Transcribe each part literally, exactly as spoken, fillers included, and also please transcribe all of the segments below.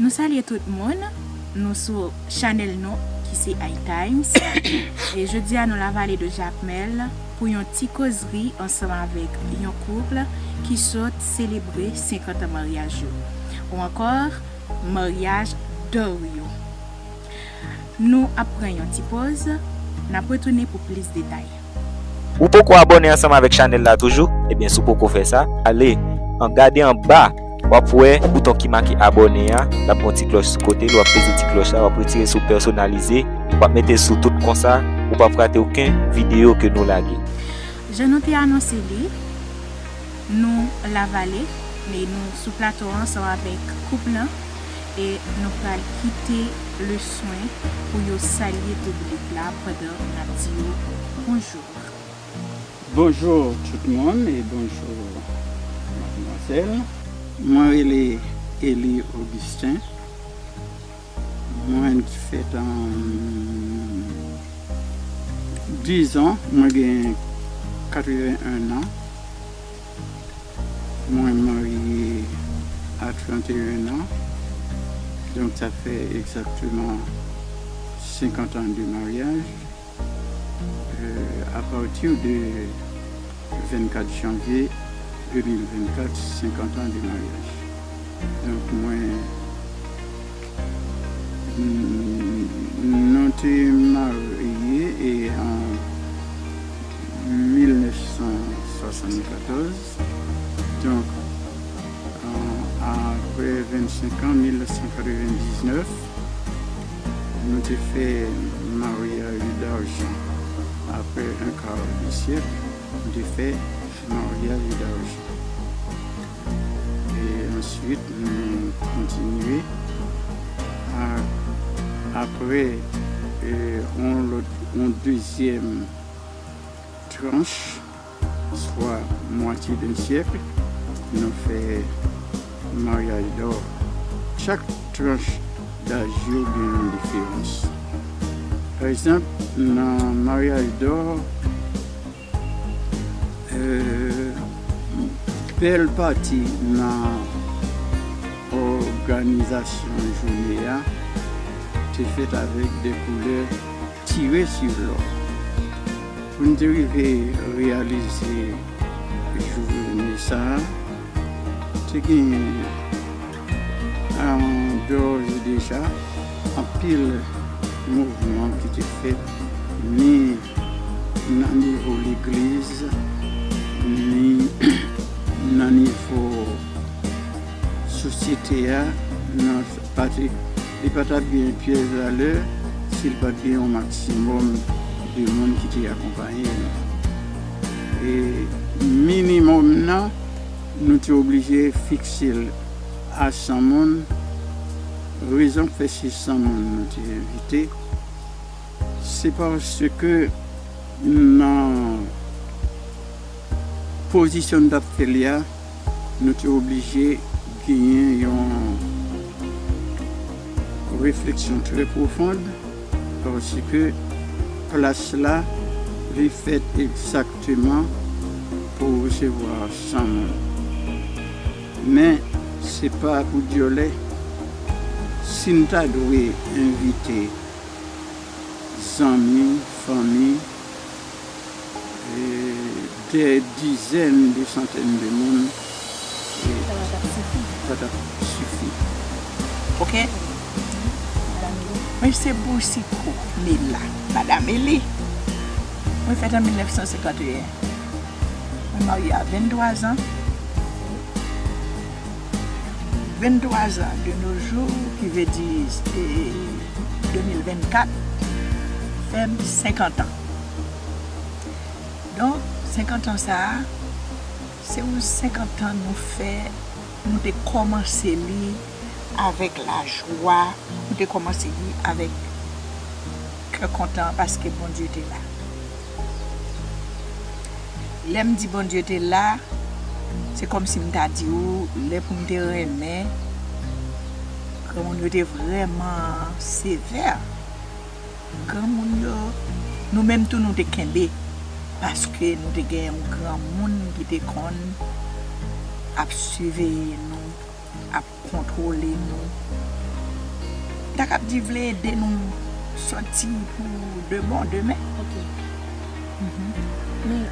Nou salye tout moun, nou sou chanèl nou ki se iTimes. E jodi a nou Lavale de Jakmèl pou yon ti kozri ansanm avèk yon koup ki sot selebre senkant an maryaj yo. Ou ankò, maryaj dò yo. Nou ap pran yon ti poz, n ap retounen pou plis detay. Ou poko abòne ansanm avèk chanèl la toujou? Ebyen, si w poko fè sa, ale an gade anba, w ap wè bouton ki make abòne a, l ap gen yon ti klòch sou kote l, w ap peze ti klòch la, w ap retire sou pèsonalize, w ap mete sou tout konsa, ou p ap rate okenn videyo ke nou lage. Jan nou te anonse li, nou Lavale, e nou sou plato a ansanm avèk koup lan, e nou pral kite leswen pou yo salye piblik la pandan n ap di yo bonjou. Bonjou tout moun e bonjou madmwazèl. Mwen rele Elie Augustin. Mwen fèt an, dizon, mwen gen katreven en an. Mwen marye a trannteyen an. Donk, sa fè egzakteman senkant an de maryaj. Euh, à partir de vennkat janvye de mil vennkat, senkant an de maryaj. Donk, mwen, mm, nou te marye e an mil nèf san swasannkatòz. Donk, an, apre vennsenk an, mil nèf san katrevendiznèf, nou te fè maryaj dajan. Apre un quart de siècle, nou te fè maryaj dajan. E answit, nou kontinye a, apre, e, yon lòt, yon dezyèm tranch, swa mwatye d'un siècle, nou fè maryaj dò. Chak tranch daj yo gen yon diferans. Pa egzanp, nan maryaj dò, euh, bèl pati nan òganizasyon jounen an te fèt avèk de koulè tire sou lò. Pou n te rive reyalize jounen sa a, te gen, an dòz deja, anpil mouvman ki te fèt, ni nan nivo legliz, ni nan nivo sosyete a, nan pati, li pa t ap gen pyès valè si l pa t gen yon maksimòm de moun ki te akonpaye nou. E minimòm nan, nou te oblije fikse l a san moun. Rezon k fè se san moun nou te envite, se paske nan pozisyon n t ap fè li a, nou te oblije genyen yon refleksyon trè pwofon, paske plas la, li fèt egzakteman pou resevwa san moun. Men, se pa pou dyòlè, si n ta dwe envite zanmi, fanmi, e, dè dizèn, de santèn de moun, e, sa pa t ap sifi. Pa t ap sifi. Oke? Mwen se Boursicot Mela, Madam Eli. Mwen fèt an mil nèf san senkanteyen. Mwen marye a venntwa zan. Venntwa zan de nos jours, ki vle di, e, de mil vennkat, fè m senkant an. Donk, senkant an sa a, se yon senkant an nou fè, nou te kòmanse li avèk lajwa, nou te kòmanse li avèk kè kontan paske Bondye te la. Lè m di Bondye te la, se kòmsi m ta di w, lè pou m te renmen, granmoun yo te vrèman sevè. Granmoun yo, nou menm tou nou te kenbe, paske nou te gen yon granmoun ki te konn ap siveye nou, ap kontwole nou. ta kab di vle ede nou sòti pou de bon demen. Ok. Men,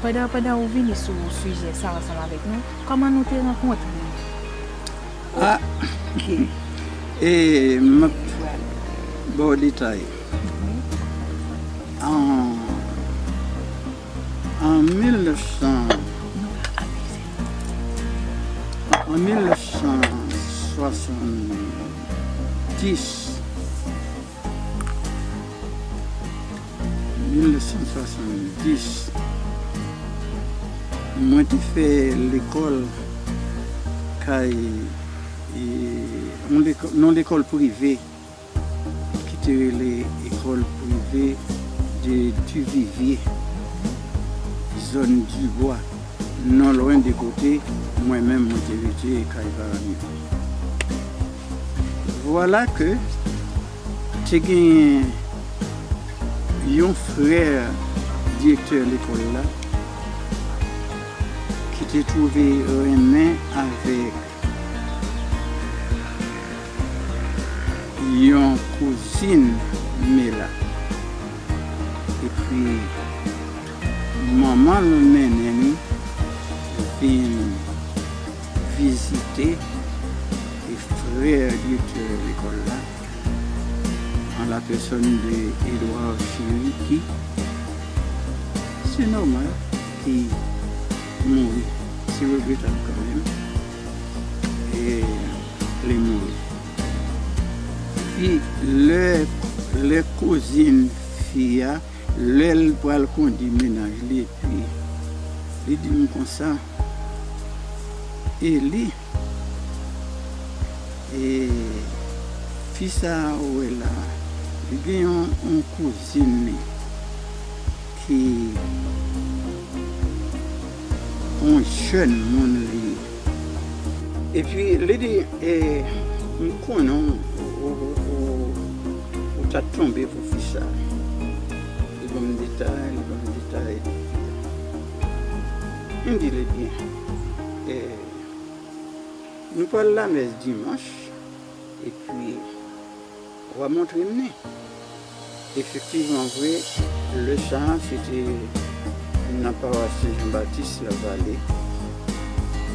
pandan, pandan ou vini sou sijè sa ansanm avèk nou, kòman nou te rankontre? Ah, ok. E m ap ba w detay. An, an mil nèf san, an mil nèf san swasanndis, mil nèf san swasanndis, mwen te fè lekòl kay, e, yon lekò-, nan lekòl prive ki te rele École Privée de Duvivier, zòn Dibwa, non lwen de kote mwen menm mwen te rete kay paran m yo. Vwala ke te gen yon frè direktè lekòl la ki te twouve renmen avèk yon kouzin Mela. Epi, manman l mennen m vin vizite frè direktè lekòl la, an la pèsòn de Edouard Chéry, ki, se nòmal, ki mouri. Se regretab kanmenm. E li mouri. Epi, lè, lè kouzin fi a, lè l pral kondi mennaj li, epi li di m konsa, Eli, e, fi sa a ou wè la, li gen yon, yon kouzin li ki yon jèn moun li ye. Epi li di, e, m konnen w, w, w, w, w ta tonbe pou fi sa. Li ban m detay, li ban m detay. M di l, ebyen, e, nou pral lamès dimanch, epi w a montre m li. Efektivman vre, lè sa a, se te nan pawas Sen Jan Batis Lavale.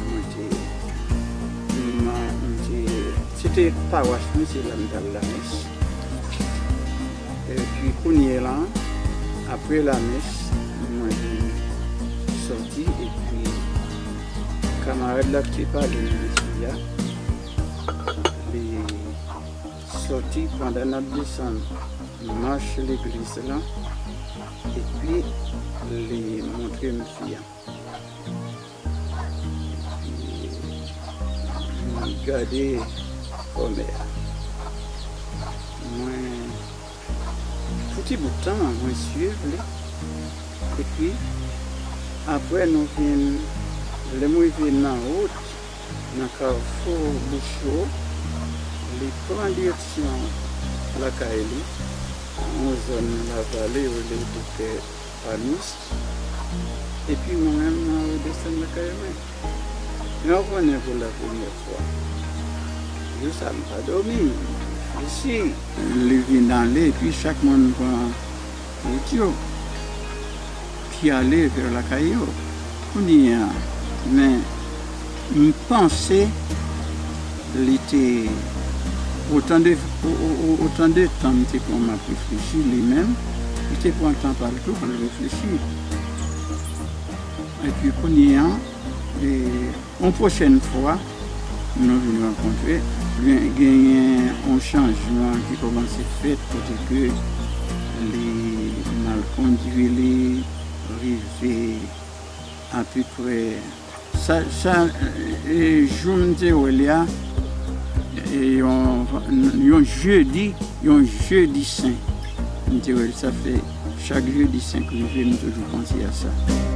Mwen te, mwen, mwen te, se te pawas mwen, se la m t al lamès. Epi kounye a la, apre lamès, mwen vin sòti, epi kamarad la ki te pale m de fi a, li sòti pandan n ap desann mach legliz la, epi li montre m fi a. Epi, m gade kòmè a. Mwen, pou ti bout tan, mwen swiv li. Epi, apre nou vin, lè m rive nan wout, nan kafou Boucho, li pran direksyon lakay li, yon zòn nan Lavale yo rele Bouke Panis, epi mwen menm mwen redesann lakay mwen. Men w konnen pou la premyè fwa, jou sa m pa dòmi, m reflechi. Li vin ale, epi chak moun pran wout yo, ki ale vè lakay yo. Kounye a, men, m panse li te, otan de, o, o, o, otan de tan m te pran m ap reflechi, li menm, li te pran tan pa l tou pou l reflechi. Epi kounye a, e, yon pwochèn fwa, nou vin rankontre, gen, genyen yon chanjman ki kòmanse fèt kote ke li mal kondui, li rive apeprè sa, sa, e, jou m te wè li a, e, yon, yon jedi, yon jedi sen. M te wè li, sa fè chak jedi sen k rive, m toujou panse a sa.